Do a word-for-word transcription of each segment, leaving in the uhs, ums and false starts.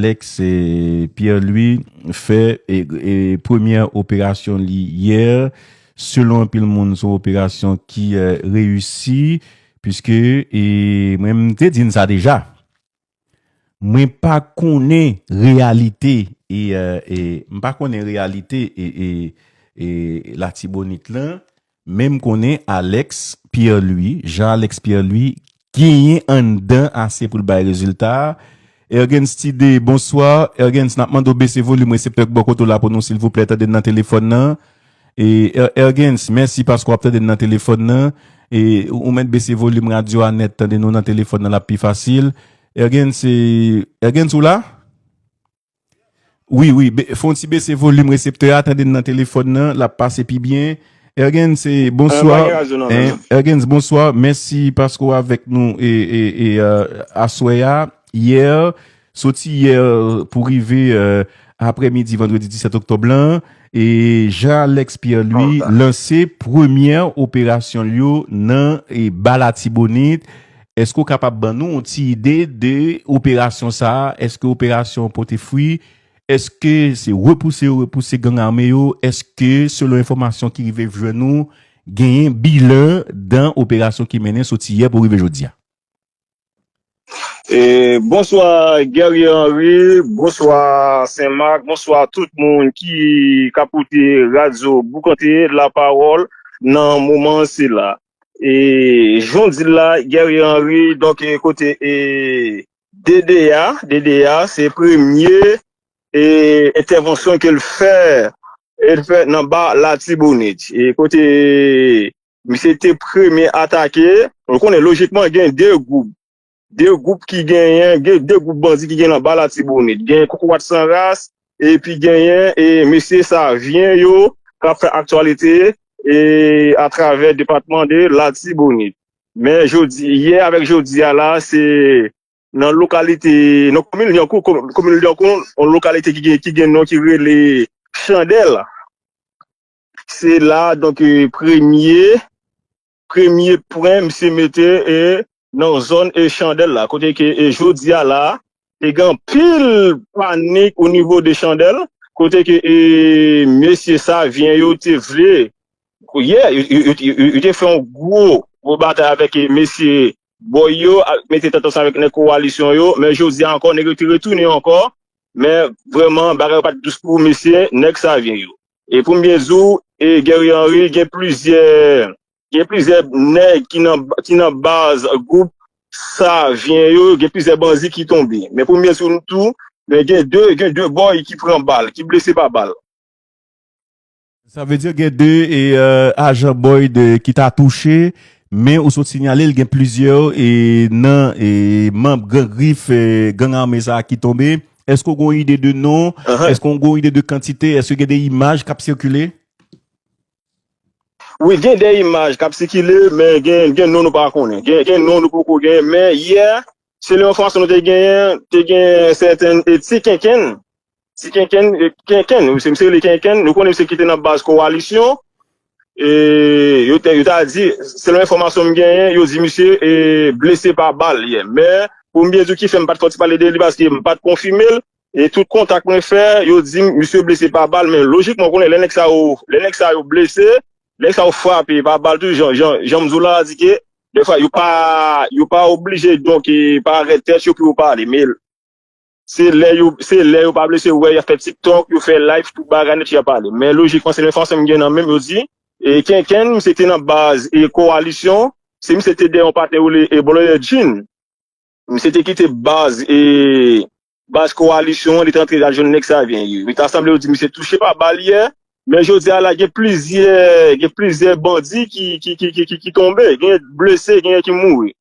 Alex, e, Pierre Louis fè, e, e, premyè operasyon li yè. Selon anpil moun, se yon operasyon ki, e, reyisi, piske, e, mwen, m te di n sa deja. Mwen pa konnen reyalite, e, e, e, m pa konnen reyalite, e, e, e, Latibonit lan, men m konnen Alex Pierre Louis, Jean Alex Pierre Louis, genyen anndan ase pou l bay rezilta a. Ergens Tide, bonswa. Ergens, n ap mande w bese volim reseptè k bò kote w la pou nou, silvouplè, tande n nan telefòn nan. E, Er-, Ergens, mèsi paske w ap tande n nan telefòn nan. E, ou, ou mèt bese volim radyo a nèt, tande nou nan telefòn nan, l ap pi fasil. Ergens, e, Ergens, ou la? Wi, wi, be-, fè yon ti bese volim reseptè a, tande n nan telefòn nan, l ap pase pi byen. Ergens, e, bonswa. Ergens, bonswa. Mèsi paske w avèk nou, e, e, e, e, aswè a. Yè, soti yè pou rive, e, aprèmidi vandredi disèt oktòb lan, e Jean Alex Pierre Louis lanse premyè operasyon l yo nan, e, ba Latibonit. Èske w kapab ban nou yon ti ide de operasyon sa a? Èske operasyon an pote fwi? Èske se repouse yo repouse gang ame yo? Èske, selon enfòmasyon ki rive jwenn nou, genyen bilan dan operasyon ki mennen soti yè pou rive jodi a? E, bonswa, Guerrier Henry, bonswa, Senmak, bonswa tout moun ki ka koute radyo Boukante Lapawòl nan moman sila. E, jan w di l la, Guerrier Henry, donk, e, kote, e, D D A, D D A, se premye, e, entèvansyon ke l fè, e, l fè nan ba Latibonit. E, kote, misye te premye atake, ou konnen, lojikman, gen de gwoup. De gwoup ki genyen, gen de gwoup bandi ki gen nan ba Latibonit. Gen Kokorat San Ras, epi genyen, e, mesye Savyen yo k ap fè aktyalite, e, atravè depatman de Latibonit. Men jodi, yè avèk jodi a la, se nan lokalite, nan komin Lyankou, komin Lyankou, yon lokalite ki gen, ki gen non ki rele Chandèl. Se la, donk, e, premye, premye pwen misye mete, e, nan zòn, e, Chandèl la, kote ke, e, jodi a la, te gen anpil panik o nivo de Chandèl, kote ke, e, mesye Savyen yo te vle, yè, yo, yo, yo, yo, yo te fè yon gwo, gwo batay avèk, e, mesye Bòy yo, a, mete tèt ansanm avèk nèg kowalisyon yo, men jodi a ankò, nèg yo te retounen ankò, men vrèman, bagay yo pa t dous pou mesye, nèg Savyen yo. E pou m byen di w, e Guerrier Henry, gen plizyè, gen plizyè nèg ki nan, ki nan baz gwoup Savyen yo, gen plizyè bandi ki tonbe. Men pou m byen di w tou, men gen de, gen de bòy ki pran bal, ki blese pa bal. Sa vle di gen de, e, e, ajan Boyd, e, ki ta touche, men ou sot sinyale l gen plizyè, e, nan, e, manm Gran Grif, e, gang ame sa a ki tonbe. Èske w gen yon ide de non? Èske w gen yon ide de kantite? Èske gen de imaj k ap sikile? Wi, gen de imaj k ap sikile, men gen, gen non nou pa konnen. Gen, gen non nou poko gen, men yè, selon enfòmasyon nou te genyen, te gen sèten, e, ti kenkenn, ti kenkenn, e, kenkenn, wi, se misye rele kenkenn, nou konnen misye ki te nan baz kowalisyon, e, yo te, yo ta di, selon enfòmasyon m genyen, yo di misye, e, blese pa bal yè. Men, pou m byen di w ki fè m pa t fè w ti pale de li, paske m pa t konfime l, e tout kontak mwen fè, yo di m misye blese pa bal, men lojikman, w konnen, lè nèg sa yo, lè nèg sa yo blese, nèg sa yo frape pa bal tou, jan, jan, jan m di w la, di ke, defwa, yo pa, yo pa oblije, donk, e, parèt tèt yo pou yo pale, men se lè yo, se lè yo pa blese, w wè, y ap fè TikTok, yo fè live, tout bagay nèt, y ap pale. Men lojikman, se enfòmasyon m gen nan men m, yo di, e, kenkenn, misye te nan baz, e, kowalisyon, se misye te dèyè yon patnè yo rele, e, Blòdè Jean. Misye te kite baz, e, baz kowalisyon an, li te antre al jwenn nèg Savyen yo. Li ta sanble yo di misye touche pa bal yè, men jodi a la, gen plizyè, gen plizyè bandi ki, ki, ki, ki, ki, ki tonbe, gen blese, gen ki mouri.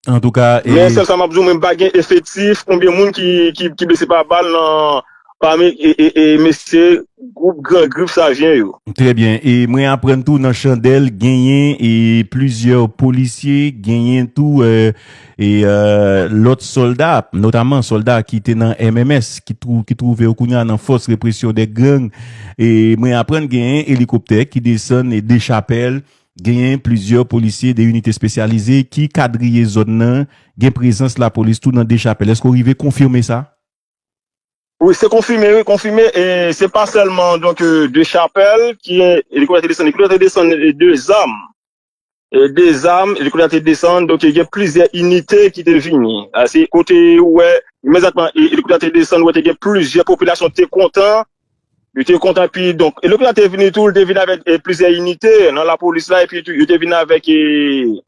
Antouka, e, men sèl sa m ap di w, mwen, m pa gen efektif, konbyen moun ki, ki, ki blese pa bal nan, pami, e, e, e, mesye gwoup Gran Grif Savyen yo. Trè byen. E mwen aprann tou nan Chandèl, genyen, e, plizyè polisye, genyen tou, e, e, e, lòt sòlda, notaman sòlda ki te nan M M S, ki twou-, ki twouve yo kounye a nan fòs represyon dè gang. E mwen aprann genyen elikoptè ki desann e Dechapèl, genyen plizyè polisye de inite espesyalize ki kadriye zòn nan, gen prezans lapolis tou nan Dechapèl. Èske w rive konfime sa? Wi, se konfime, wi, konfime. E se pa sèlman, donk, euh, de chapèl ki, elikoptè te desann, elikoptè te desann, euh, de zam. Euh, de zam, elikoptè te desann, donk, gen plizyè inite ki te vini. Ah, se kote ou wè, imedyatman, e- elikoptè te desann, ou wè te gen plizyè popilasyon te kontan. Yo te kontan, epi, donk, elikoptè te vini tou, li te vini avèk, euh, plizyè inite nan lapolis la, epi tou, yo te vini avèk, euh,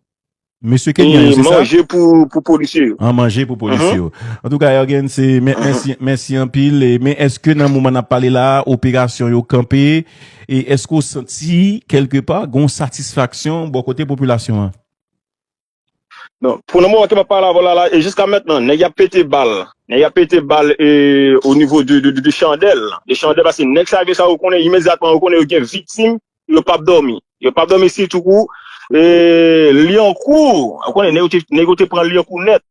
Mesye Kenyan yo, se sa? Manje pou, pou polisye yo. An manje pou polisye yo. Antouka, Ergen, se mèsi, mèsi anpil. Men èske nan moman n ap pale la, operasyon yo kanpe? E èske w santi, kèlkepa, gon satisfaksyon bò kote popilasyon an? Non, pou nan moman ke m ap pale avè w la, la, e jiska mentnan, nèg y ap pete bal. Nèg y ap pete bal e, o nivo de, de, de, de chandèl. De chandèl, paske nèg sa yo, sa yo konnen, imedyatman, yo konnen yo gen viktim, yo p ap dòmi. Yo p ap dòmi sitou kou e, Lyankou. Ou konnen, nèg yo te, nèg yo te pran Lyankou nèt.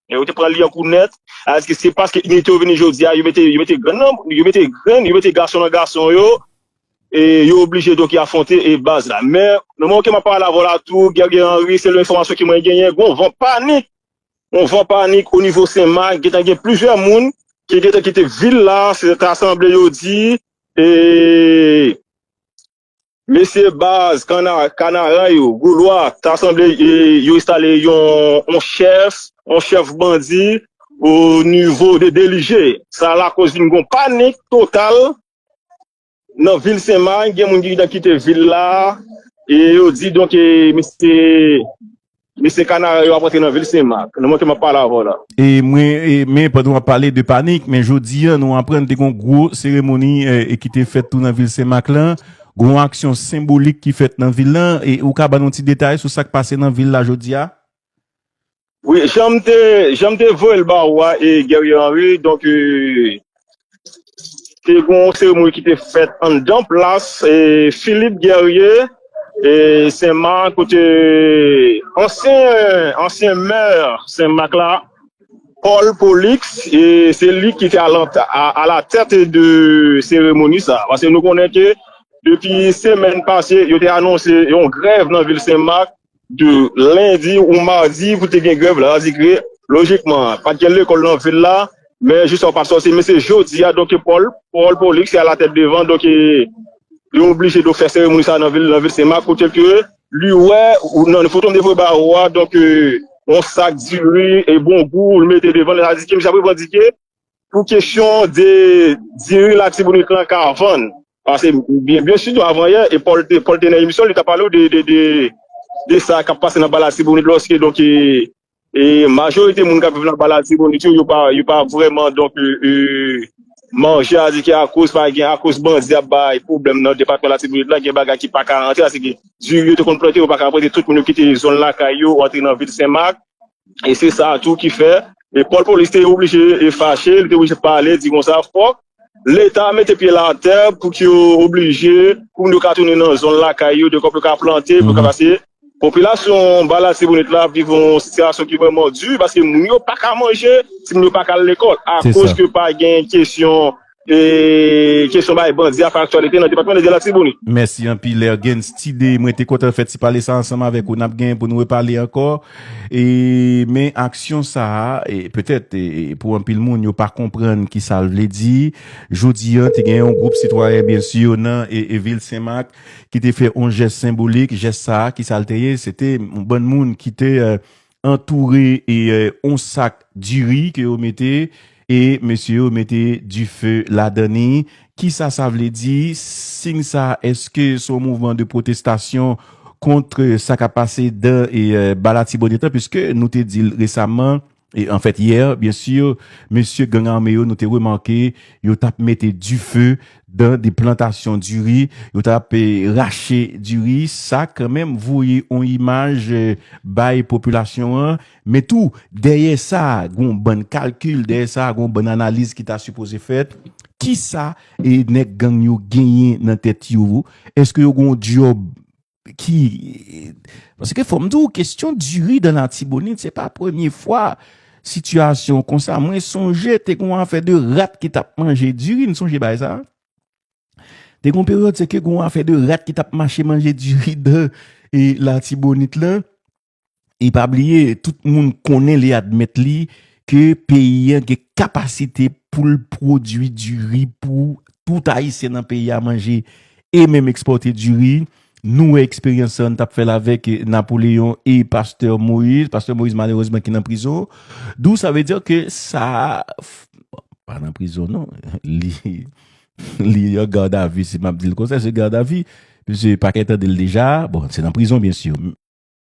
Nèg yo te pran Lyankou nèt. Alòske se paske inite yo vini jodi a, yo mete, yo mete grenn nan, yo mete grenn, yo mete gason nan gason yo, e yo oblije donk afwonte e baz la. Men, nan moman ke m ap pale avè w la tou, Guerrier Henry, selon enfòmasyon ke mwen genyen, gon van panik. Gon van panik o nivo Senmak, gentan gen plizyè moun ki gentan kite vil la, se ta sanble yo di, e mesye baz, kana, Kanaran yo, Goulwa, ta sanble e, yo enstale yon, yon chèf, yon chèf bandi o nivo de Delije. Sa lakoz vin gon panik total nan vil Senmak, gen moun ki gentan kite vil la, e yo di donk e, mesye, mesye Kanaran yo ap rantre nan vil Senmak. Nan moman ke m ap pale avè w la. E mwen, e, men pandan w ap pale de panik, men jodi a, nou aprann te gon gwo seremoni e, e ki te fèt tou nan vil Senmak lan, gon aksyon senbolik ki fèt nan vil lan, e ou ka ban nou ti detay sou sa k pase nan vil la jodi a? Wi, jan m te, jan m te voye l ba ou a, e Guerrier Henry, donk, e, te gon seremoni ki te fèt anndan plas, e Philippe Guerrier, e Senmak, kote ansyen, ansyen mè Senmak la, Paul Paulix, e se li ki te a la, a, a la tèt de seremoni sa. Paske nou konnen ke depi semèn pase, yo te anonse yon grèv nan vil Senmak de lendi ou madi pou te gen grèv la. Sa di ke, lojikman, pa t gen lekòl nan vil la, men jis sa w pa t sòti. Men se jodi a, donk, Paul, Paul Paulix, se a la tèt devan, donk, e, yo oblije de fè seremoni sa nan vil, nan vil Senmak, kote ke li wè, ou nan foto m te voye ba ou a, donk, e, yon sak diri e bon gou, li mete devan, sa di ke misye ap revandike pou kesyon de diri Latibonit lan ka vann. Paske, byen, byen sirtou, avan yè, e Paul te, Paul te nan emisyon, li t ap pale w de, de, de, de sa k ap pase nan ba Latibonit, lòske, donk, e, e majorite moun k ap viv nan ba Latibonit yo, yo pa, yo pa vrèman, donk, e, e, manje, sa di ke akoz pa gen, akoz bandi ap bay pwoblèm nan depatman Latibonit la, gen bagay ki pa ka rantre, sa di ke diri yo te konn plante, yo pa ka plante, tout moun yo kite zòn lakay yo, antre nan vil Senmak. E se sa tou ki fè, e Paul Paulix te oblije e fache, li te oblije pale, di konsa, fòk Leta mete pye l atè pou ke yo oblije, pou moun yo ka tounen nan zòn lakay yo, de kòb yo ka plante, pou yo ka pase. Popilasyon ba Latibonit la ap viv yon sitiyasyon ki vrèman di, paske moun yo pa ka manje, timoun yo pa ka al lekòl, akoz ke pa gen kesyon, e, kesyon bay bandi a fè aktyalite nan depatman de Latibonit. Mèsi anpil, Ergens Tide. Mwen te kontan fè ti pale sa ansanm avèk ou. N ap gen pou nou repale ankò. E, men aksyon sa a, e, petèt, e, e, pou anpil moun, yo pa konprann ki sa l vle di. Jodi a, te gen yon gwoup sitwayen, byen si, nan e, e, vil Senmak, ki te fè yon jès senbolik. Jès sa a, ki sa l te ye? Se te yon bann moun ki te, e, antoure e, e, yon sak diri ke yo mete, e mesye yo mete dife ladan li. Kisa sa vle di? Siy sa, èske se yon mouvman de pwotestasyon kont sa k ap pase dan e, e, ba Latibonit lan? Piske nou te di l resaman, e anfèt yè, byen si, mesye gang ame yo, nou te remake, yo t ap mete dife dan de plantasyon diri, yo t ap, e, rache diri, sa kanmenm voye yon imaj, e, bay popilasyon an. Men tou, dèyè sa, gon bann kalkil, dèyè sa, gon bann analiz ki ta sipoze fèt. Kisa, e, nèg gang yo genyen nan tèt yo? Èske yo gon djòb ki, paske fò m di w, kesyon diri dan Latibonit, se pa premye fwa sitiyasyon konsa. Mwen sonje, te gon afè de rat ki t ap manje diri, n sonje bagay sa? Te gon peryòd, se ke gon afè de rat ki t ap mache manje diri dan, e, Latibonit lan. E pa bliye, tout moun konnen li admèt li ke peyi an gen kapasite pou l pwodui diri pou tout Ayisyen nan peyi a manje e menm ekspòte diri. Nou wè eksperyans sa, n t ap fè l avèk Napoleon e Pastè Moïse. Pastè Moïse, malerezman, ki nan prizon. Dou, sa vle di ke sa, pa nan prizon, non. Li, li an gadavi, si m ap di l konsa, se gadavi. Mesye, pakèt tande l deja. Bon, se nan prizon, byen si.